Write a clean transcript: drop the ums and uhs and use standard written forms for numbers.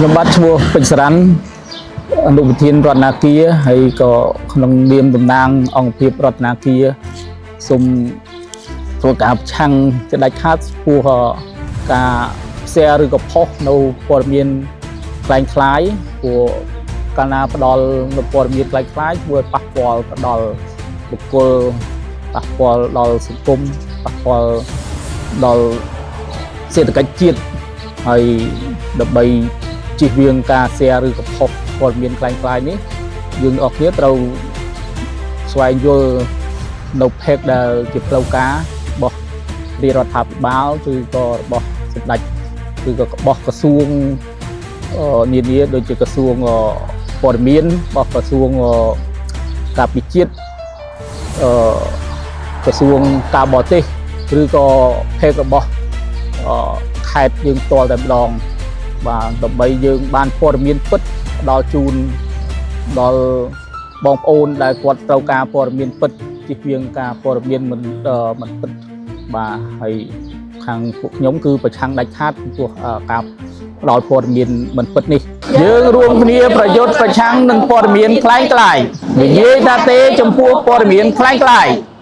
ខ្ញុំបាទឈ្មោះពេជ្រសរ៉ាន់អនុប្រធានរដ្ឋនាគារហើយក៏ក្នុងនាមតំណាងអង្គភាពរដ្ឋនាគារសូមធ្វើការប្រឆាំងជាដាច់ខាតចំពោះការ share ឬក៏ post នៅព័ត៌មានក្លែងក្លាយព្រោះកាលណាផ្ដល់នៅព័ត៌មានក្លែងក្លាយធ្វើឲ្យប៉ះពាល់ទៅដល់បុគ្គលប៉ះពាល់ដល់សង្គមប៉ះពាល់ដល់សេដ្ឋកិច្ចជាតិហើយដើម្បីជៀសវាងការ share ឬក៏ post ព័ត៌មានក្លែងក្លាយនេះយើងអស់គ្នាត្រូវស្វែងយល់នៅ page ដែលជាផ្លូវការរបស់រាជរដ្ឋាភិបាលឬក៏របស់សម្ដេចឬក៏របស់ក្រសួងនានាដូចជាក្រសួងព័ត៌មានរបស់ក្រសួងការពារជាតិអឺក្រសួងការបរទេសឬក៏ page របស់ខេត្តយើងផ្ទាល់តែម្ដងបាទដើម្បីយើងបានព័ត៌មានពិតផ្ដល់ជូនដល់បងប្អូនដែលគាត់ត្រូវការព័ត៌មានពិតជៀសវាងការព័ត៌មានមិនពិតបាទហើយខាងពួកខ្ញុំគឺប្រឆាំងដាច់ខាតចំពោះការផ្ដល់ព័ត៌មានមិនពិតនេះយើងរួមគ្នាប្រយុទ្ធប្រឆាំងនឹងព័ត៌មានក្លែងក្លាយនិយាយថាទេចំពោះព័ត៌មានក្លែងក្លាយ។